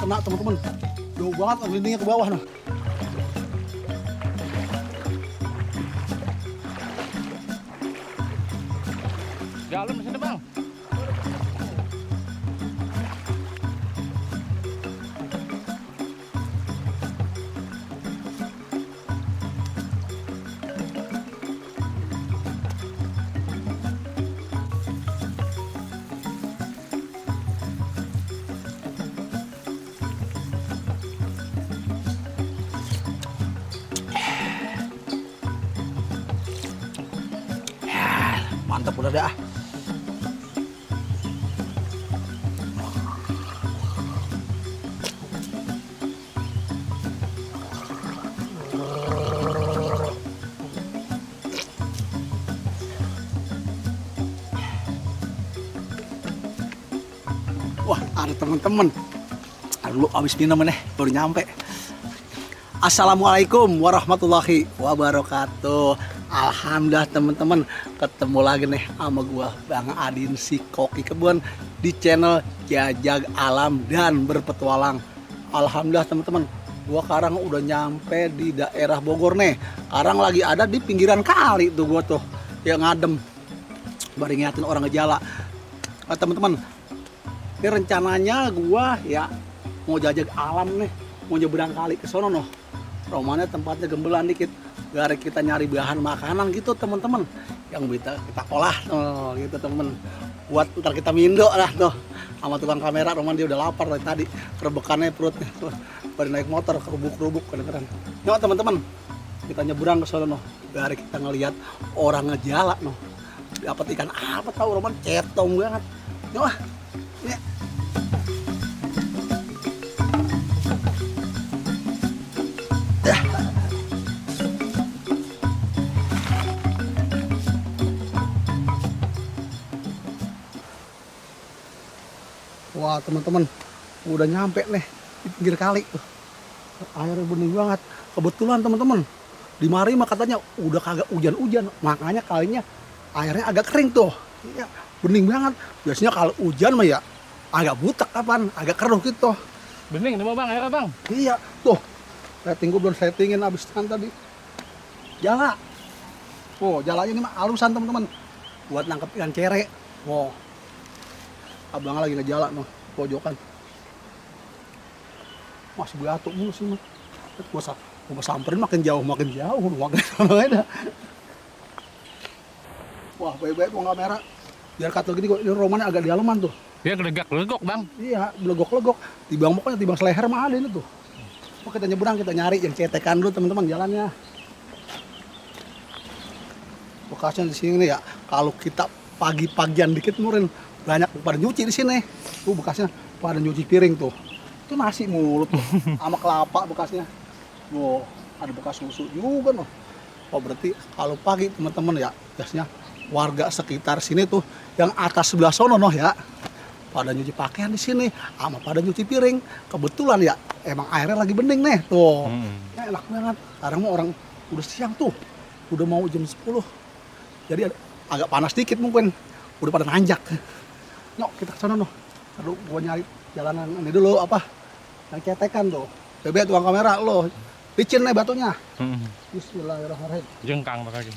kena teman-teman. Jauh banget lindungnya ke bawah noh. Dalam di sini bang. Mantap udah dah. Wah, ada teman-teman. Lu abis minum nih, baru nyampe. Assalamualaikum warahmatullahi wabarakatuh. Alhamdulillah teman-teman, ketemu lagi nih sama gua Bang Adin si Koki Kebun di channel Jajag Alam dan Berpetualang. Alhamdulillah teman-teman, gua sekarang udah nyampe di daerah Bogor nih. Sekarang lagi ada di pinggiran kali tuh gua tuh, yang ngadem. Baru ngingetin orang ngejala. Teman-teman, ini rencananya gua ya mau jajag alam nih, mau nyebrang kali ke sono noh. Romannya tempatnya gembelan dikit. Gara kita nyari bahan makanan gitu teman-teman, yang bisa kita olah gitu teman. Buat ntar kita mindo lah tuh sama tukang kamera. Roman dia udah lapar dari tadi, rebekannya perutnya tuh. Baru naik motor kerubuk-kerubuk kadang-kadang. Yuk teman-teman, kita nyebrang ke sono noh. Gara kita ngelihat orang ngejala noh. Dapat ikan apa tahu Roman, cetong banget. Yuk ini. Wah teman-teman, udah nyampe nih di pinggir kali tuh. Airnya bening banget. Kebetulan teman-teman, di mari mah katanya udah kagak hujan-hujan, makanya kalinya airnya agak kering tuh. Iya, bening banget. Biasanya kalau hujan mah ya agak butek kapan, agak keruh gitu. Bening nih bang, airnya bang. Iya, tuh. Setting gue belum settingin abis tadi. Jala. Oh, jalanya ini mah halusan teman-teman. Buat nangkep ikan cere. Wow. Abang lagi ngejala noh, pojokan. Masih beratuk mulu sih mah. Gua samperin makin jauh makin ada. Wah, baik-baik gua kamera. Biar katel gini gua romannya agak di halaman tuh. Dia gelegak-gelegok bang. Iya, belegok-legok. Tibang pokoknya tibang seleher mah ada ini tuh. Oh, kita nyebrang, kita nyari yang cetekan dulu teman-teman jalannya. Bekasnya di sini nih ya. Kalau kita pagi-pagian dikit murin banyak pada nyuci di sini. Tuh bekasnya pada nyuci piring tuh. Itu nasi mulut tuh sama kelapa bekasnya. Wow, ada bekas susu juga noh. Oh berarti kalau pagi teman-teman ya, biasanya warga sekitar sini tuh yang atas sebelah sono noh ya, pada nyuci pakaian di sini, sama pada nyuci piring. Kebetulan ya, emang airnya lagi bening nih tuh. Ya, enak banget. Sekarang mau orang udah siang tuh, udah mau jam 10. Jadi agak panas dikit mungkin, udah pada nanjak. Nyok kita ke sana noh. Aduh, gua nyari jalanan ini dulu apa? Yang cetekan tuh. Bebek tukang kamera lo. Licin nih batunya. Bismillahirrahmanirrahim. Jengkang bakal.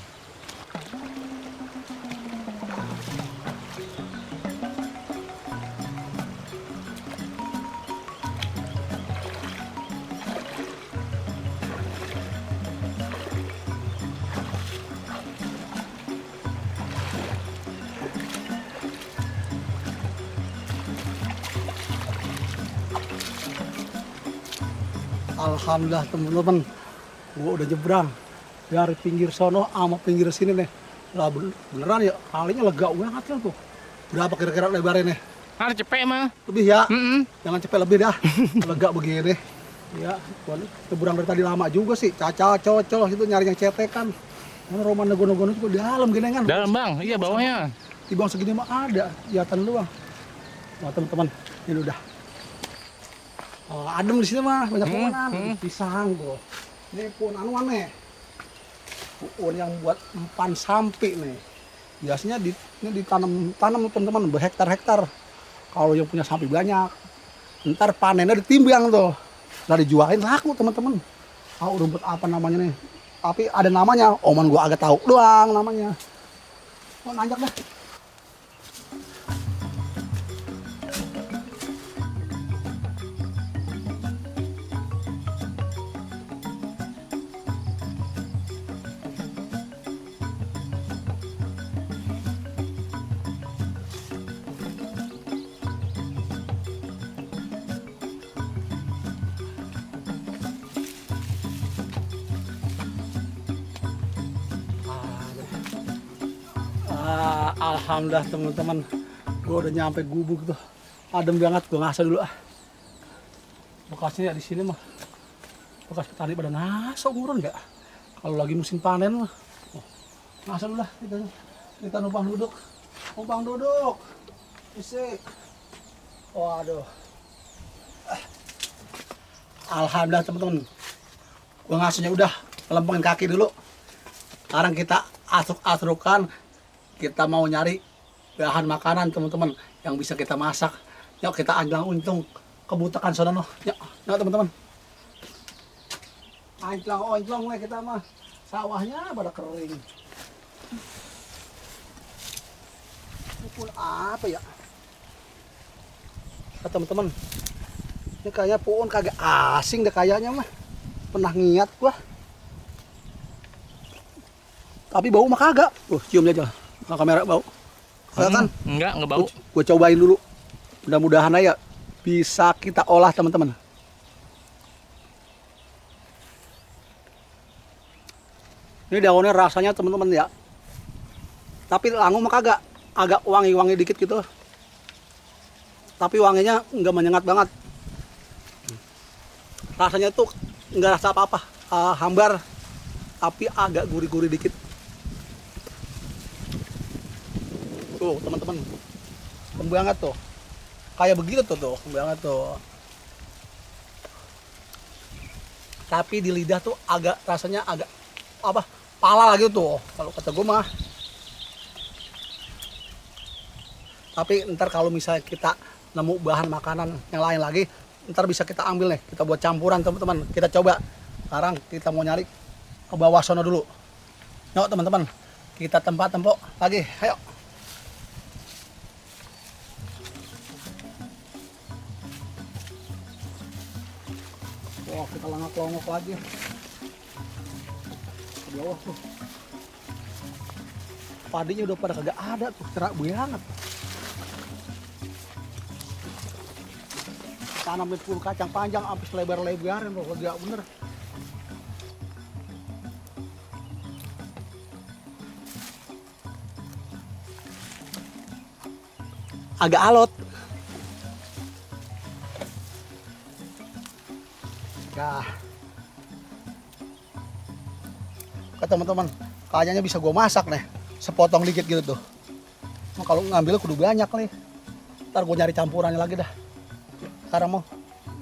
Alhamdulillah teman-teman, gua udah nyebrang dari pinggir sono sama pinggir sini nih. Lah beneran ya, kalinya lega banget kan tuh. Berapa kira-kira lebarnya nih? Ada cepet mah. Lebih ya? Jangan cepet lebih dah. Lega begini. Ya, nyebrang dari tadi lama juga sih. Caca cocol itu nyari yang cetekan. Mana Roman gono-gono juga dalam gini kan. Dalam bang, iya bawahnya. Di bawah segini mah ada, kelihatan doang. Wah teman-teman, ini udah. Oh, adem di sini mah, banyak pohon pisang tuh. Ini pohon anuan nih. Pohon yang buat empan sampi nih. Biasanya ini ditanam teman-teman berhektar-hektar. Kalau yang punya sampi banyak. Ntar panennya ditimbang tuh. Lah dijualin laku teman-teman. Tahu rumput apa namanya nih? Tapi ada namanya, oman gua agak tahu doang namanya. Oh, nanjak dah. Alhamdulillah teman-teman, gue udah nyampe gubuk tuh, adem banget. Gue ngasah dulu ah. Bekasnya ya di sini mah, bekas petani pada ngasah ngurun nggak? Kalau lagi musim panen mah, ngasah dulu lah. Kita numpang duduk, isi. Waduh, alhamdulillah teman-teman, gue ngasahnya udah lempengin kaki dulu. Sekarang kita asuk-asukan. Kita mau nyari bahan makanan teman-teman yang bisa kita masak. Yuk kita anjlang untung kebutakan sono. Yuk teman-teman. Anjlang lah kita mah. Sawahnya pada kering. Pun apa ya? Teman-teman. Ini kayaknya pohon kagak asing deh kayaknya mah. Pernah ngiat gua. Tapi bau mah kagak. Cium aja. Kalau kamera bau. Kan? Enggak bau. Gue cobain dulu. Mudah-mudahan aja bisa kita olah teman-teman. Ini daunnya rasanya teman-teman ya. Tapi langu mah kagak. Agak wangi-wangi dikit gitu. Tapi wanginya nggak menyengat banget. Rasanya tuh nggak rasa apa-apa. Hambar. Tapi agak gurih-gurih dikit. Tuh teman-teman, banget tuh, kayak begitu tuh, banget tuh. Tapi di lidah tuh agak rasanya agak apa, pala lagi tuh, kalau kata gue mah. Tapi ntar kalau misalnya kita nemu bahan makanan yang lain lagi, ntar bisa kita ambil nih, kita buat campuran teman-teman. Kita coba. Sekarang kita mau nyari ke bawah sono dulu. Yuk teman-teman, kita tempat-tempat lagi, ayo. Wah, kita langak-longok lagi ke bawah tuh. Padinya udah pada kagak ada tuh, cerak banget. Tanamin full kacang panjang sampai selebar-lebarin loh, kagak bener. Agak alot. Nah, ke teman-teman, kayaknya bisa gue masak nih, sepotong dikit gitu tuh. Nah, kalau ngambil kudu banyak nih. Ntar gue nyari campurannya lagi dah. Sekarang mau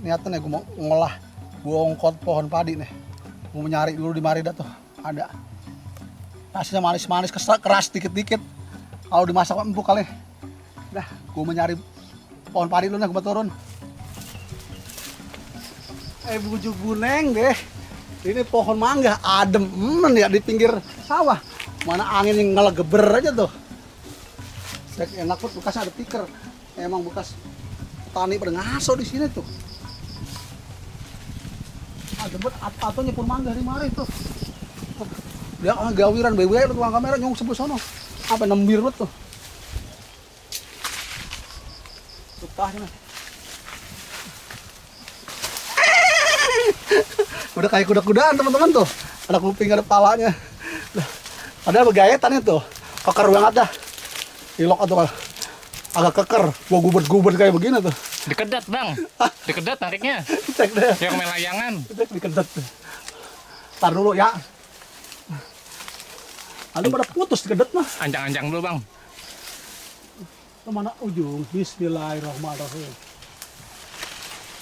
niatan ya gue mau ngolah bongkot pohon padi nih. Gue mau nyari dulu di Marida tuh ada. Rasanya manis-manis, keras dikit-dikit. Kalau dimasak empuk kali. Dah, gue mau nyari pohon padi dulu nih, gue turun. Bujuk buneng deh. Ini pohon mangga adem ya di pinggir sawah. Mana angin yang ngelegeber aja tuh. Enak banget, bekasnya ada tikar. Emang bekas petani pada ngaso di sini tuh. Ada bet atonya pun mangga di mari tuh. Dia gawiran bebe tukang kamera nyong sebelah sono. Apa nembir bet tuh. Tutahnya. Udah kayak kuda-kudaan teman-teman tuh. Ada kuping, ada palanya. Ada begayetan itu. Keker banget dah. Ilok atau agak keker. Gua gubet-gubet kayak begini tuh. Dikedat bang. Dikedat nariknya. Cek deh. Yang main layangan. Cek dikedat. Ntar dulu ya. Aduh pada putus dikedat mah. Anjang-anjang dulu bang. Kemana ujung? Bismillahirrahmanirrahim.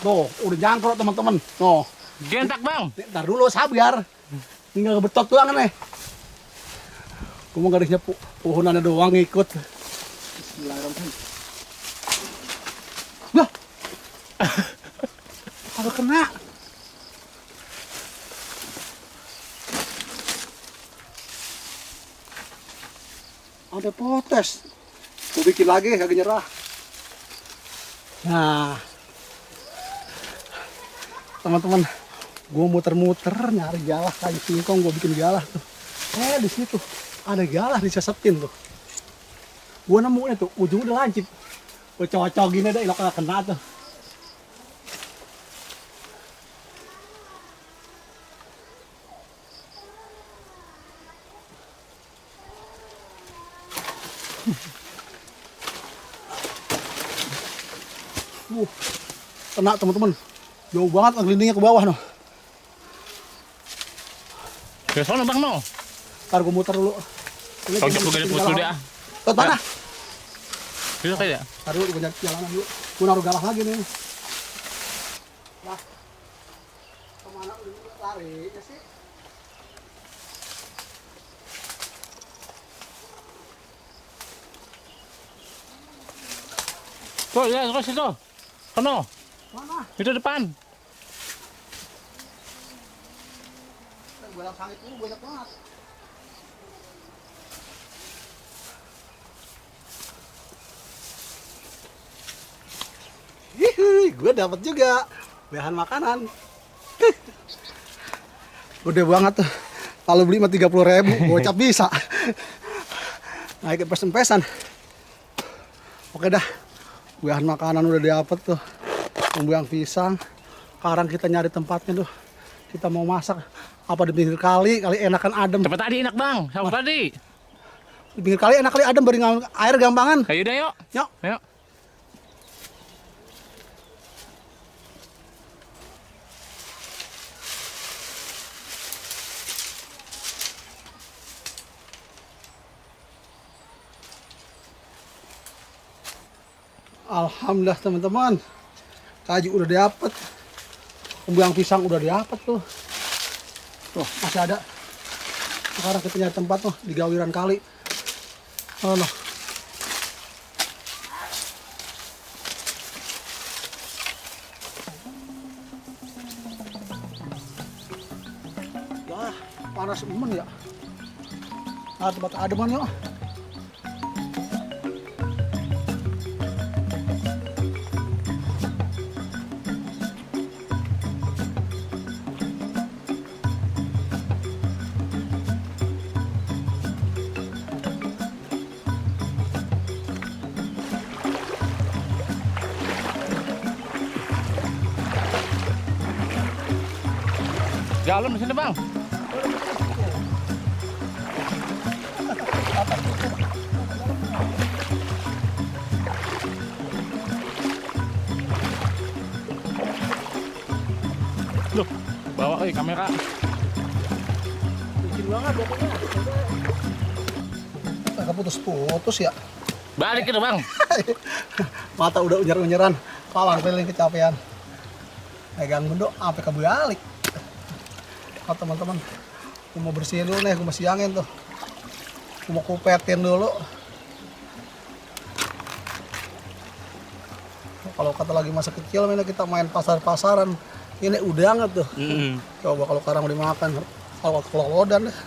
Tuh, udah jangkrut teman-teman. Tuh. Gentak bang. Ntar dulu sabar. Tinggal ngebetot doang nih. Gue mau garisnya pohonannya doang ngikut. Bismillahirrahmanirrahim. Nah, Agak kena. Ada potes. Gue bikin lagi, kagak nyerah. Nah, teman-teman, gue muter-muter nyari galah kayu singkong, gue bikin galah tuh. Di situ ada galah disesetin tuh. Gue nemuin tuh, ujung udah lancip. Gue cocok gini deh, ilok kena tuh. Kena teman-teman, jauh banget ngelindingnya ke bawah noh. Ke sana bang no. Ntar gue muter dulu. Kalau gue gede putus dia. Tot mana? Bisa kayak. Ntar dulu gue jalanan dulu. Gue naruh galah lagi nih. Lah, kemana larinya sih? Tuh ya terus itu. Kono. Mana? Itu depan. Gue langsung itu banyak banget. Hihi, gue dapat juga bahan makanan. Udah banget tuh. Kalau beli mah 30.000, gocap bisa. Naik pesen-pesan. Oke dah. Bahan makanan udah dapat tuh. Pembuang pisang. Sekarang kita nyari tempatnya tuh. Kita mau masak apa di pinggir kali enakan adem. Tempat tadi enak bang, sama tadi. Di pinggir kali enak kali adem beri air gampangan. Ayo deh yuk. Yuk. Ayo. Alhamdulillah teman-teman, kayu udah dapet, pembuang pisang udah dapet tuh. Tuh masih ada. Sekarang kita nyari tempat tuh di gawiran kali. Oh no. Ya panas temen ya. Nah tempat ademan yuk. Dalam di sini bang. Loh, bawa kamera. Bikin banget pokoknya. Agak putus-putus ya. Balik itu bang. Mata udah unyer-unyeran, palang keliling kecapean. Pegang bendok sampai kebalik. Oh teman-teman, gue mau bersihin dulu nih, gue mau siangin tuh. Gue mau kupetin dulu. Kalau kata lagi masa kecil, ini kita main pasar-pasaran. Ini udangan tuh. Coba kalau sekarang mau dimakan, kalau kelolodan deh.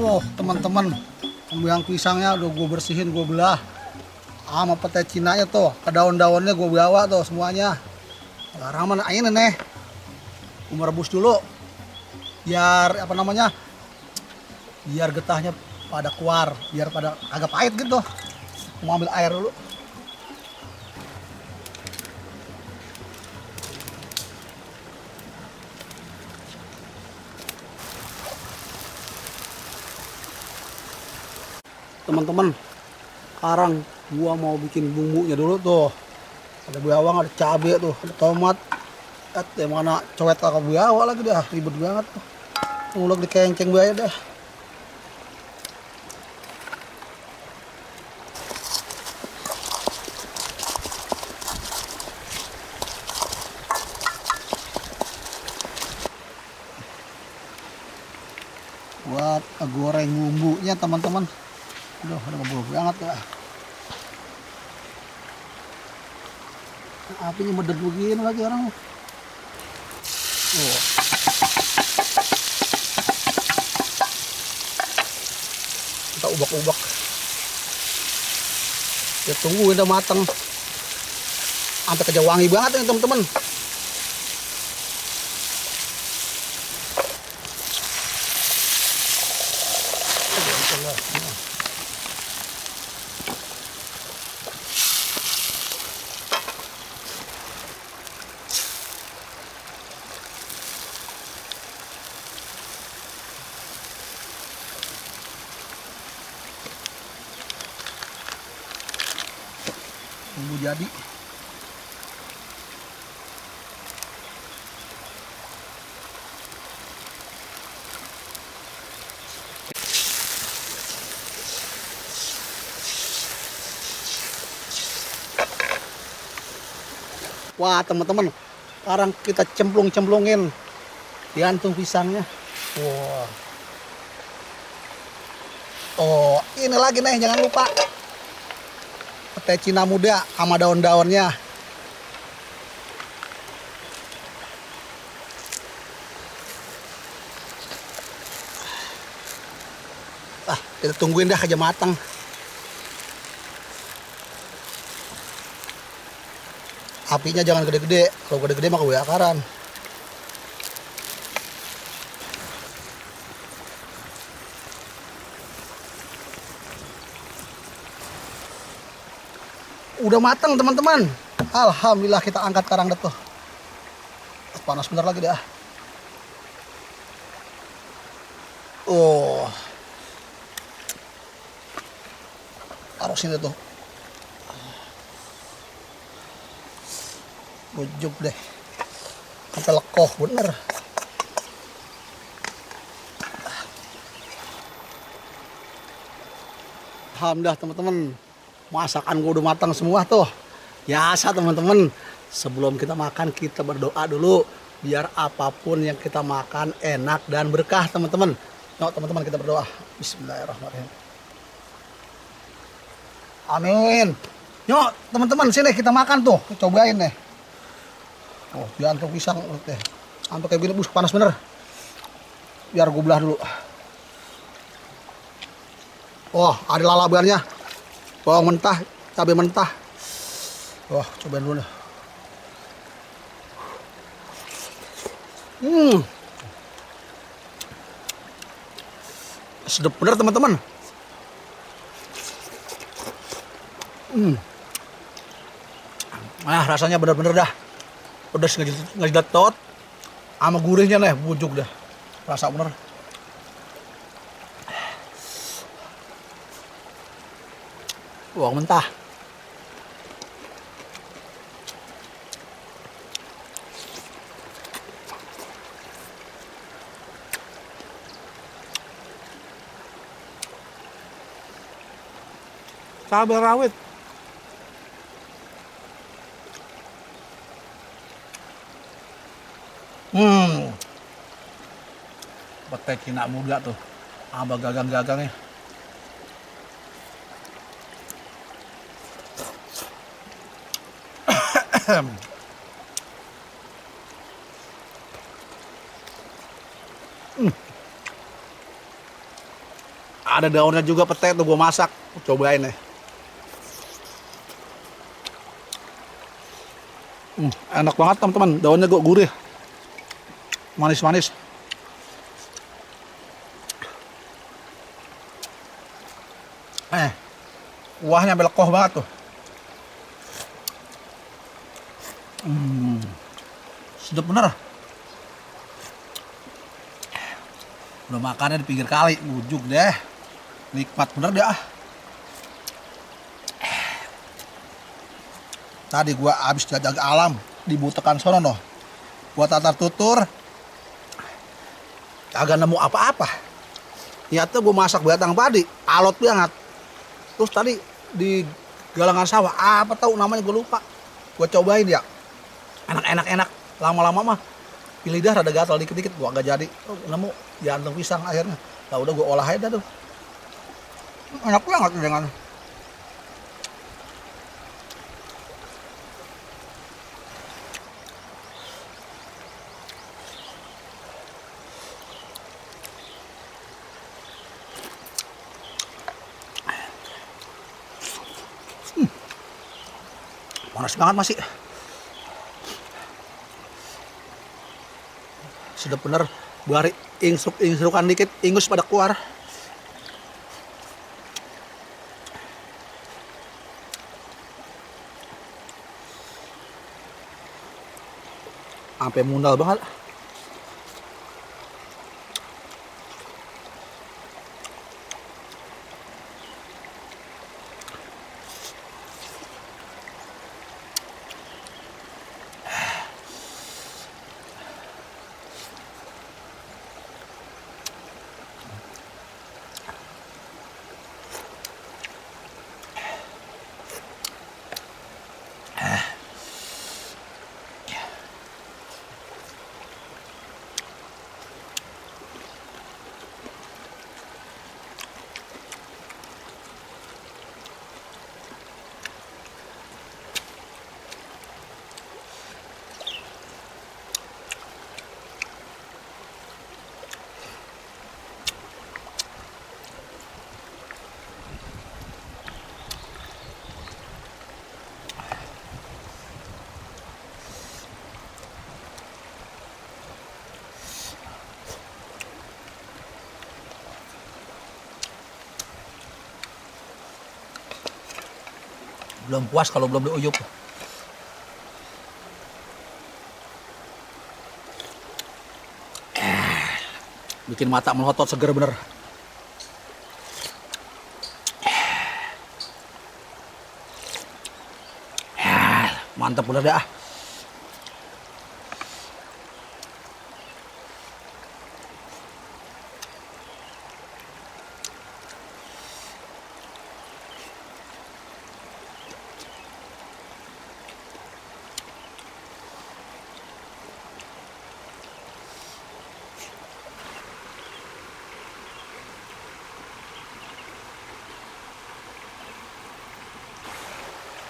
Oh teman-teman, pembuang pisangnya udah gue bersihin, gue belah sama pete cinanya tuh, ke daun-daunnya gue bawa tuh semuanya. Sekarang mana ini nih, gue merebus dulu biar apa namanya, biar getahnya pada keluar, biar pada agak pahit gitu. Mau ambil air dulu. Teman-teman, sekarang gua mau bikin bumbunya dulu tuh. Ada bawang, ada cabai tuh, ada tomat. Yang mana cowet kakak bawa lagi dah, ribet banget tuh. Mulak di kenceng bae dah. Buat goreng bumbunya teman-teman. Aduh, udah ngebul banget dah. Apinya medet begini lagi orang. Oh. Kita ubak-ubak. Ya tunggu udah matang. Sampai kerja wangi banget nih teman-teman. Tunggu jadi. Wah teman-teman, sekarang kita cemplung-cemplungin jantung pisangnya. Wah. Oh, ini lagi nih, jangan lupa petai Cina muda sama daun-daunnya. Kita tungguin dah aja matang. Apinya jangan gede-gede, kalau gede-gede mah kebakaran. Udah matang teman-teman. Alhamdulillah kita angkat sekarang dah tuh. Panas bentar lagi dah. Oh. Taruh sini tuh. Bujuk deh. Sampai lekoh bener. Alhamdulillah teman-teman. Masakan gue udah matang semua tuh. Biasa teman-teman. Sebelum kita makan kita berdoa dulu. Biar apapun yang kita makan enak dan berkah teman-teman. Yuk teman-teman kita berdoa. Bismillahirrahmanirrahim. Amin. Yuk teman-teman sini kita makan tuh. Cobain deh. Oh, jantung pisang teh. Sampai kayak gini panas bener. Biar gue belah dulu. Oh, ada lalabannya. Bawang mentah, cabai mentah. Wah, cobain dulu dah. Sedap bener teman-teman. Rasanya bener-bener dah. Pedas ngejidat tot. Sama gurihnya nih, bujuk dah. Rasa bener. Bawang mentah. Cabai rawit. Petai Cina muda tuh. Sama gagang-gagangnya. Ada daunnya juga petai tuh gue masak. Cobain nih. Enak banget teman-teman. Daunnya gue gurih. Manis-manis. Kuahnya belekoh banget tuh. Sedap bener. Udah makannya di pinggir kali, bujuk deh. Nikmat bener deh ah. Tadi gua habis jajag alam di Butekan sono noh. Gua tatar tutur. Kagak nemu apa-apa. Ternyata gua masak batang padi, alot banget. Terus tadi di galangan sawah, apa tahu namanya gua lupa. Gua cobain ya. Enak. Lama-lama mah lidah rada gatal dikit-dikit, gua agak jadi. Oh, nemu jantung pisang akhirnya. Lah udah gua olah aja tuh. Enak banget dengan panas banget masih. Sudah bener bari ingstrukan dikit, ingus pada keluar. Sampai mundal banget. Belum puas kalau belum diuyup. Bikin mata melotot seger bener. Mantap bener dah.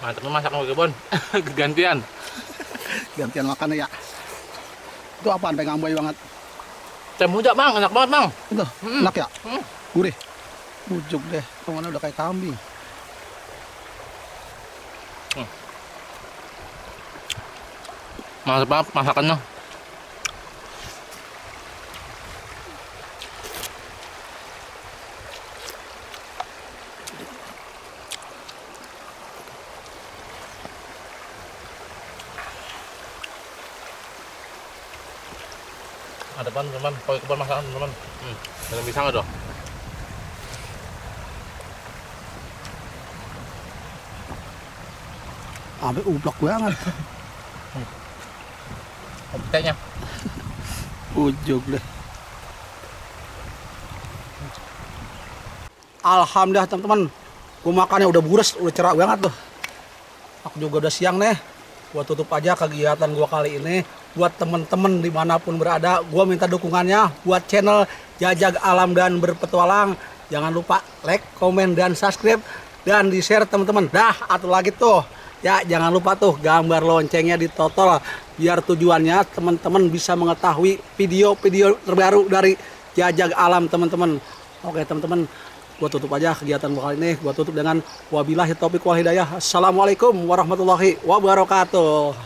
Mantap masak sama kebun. Gantian. Gantian makan ya. Itu apaan pengen ambai banget. Teh muda bang, enak banget bang. Itu enak ya. Gurih. Bujuk deh. Kemana udah kayak kambing. Mantap banget masakannya. Ada pan teman, kau kebun masakan teman. Dengan pisang ada. Sampai ublok banget. Tehnya. Ujuk deh. Alhamdulillah teman-teman. Gue makannya udah bures, udah cerah banget tuh. Aku juga udah siang nih. Gua tutup aja kegiatan gua kali ini. Buat temen-temen dimanapun berada, gua minta dukungannya buat channel Jajag Alam dan Berpetualang. Jangan lupa like, komen, dan subscribe, dan di share teman-teman. Dah, atau lagi tuh ya, jangan lupa tuh gambar loncengnya ditotol biar tujuannya teman-teman bisa mengetahui video-video terbaru dari Jajag Alam teman-teman. Oke teman-teman, gua tutup aja kegiatan gua kali ini. Gua tutup dengan wabillahi taufiq wal hidayah. Assalamualaikum warahmatullahi wabarakatuh.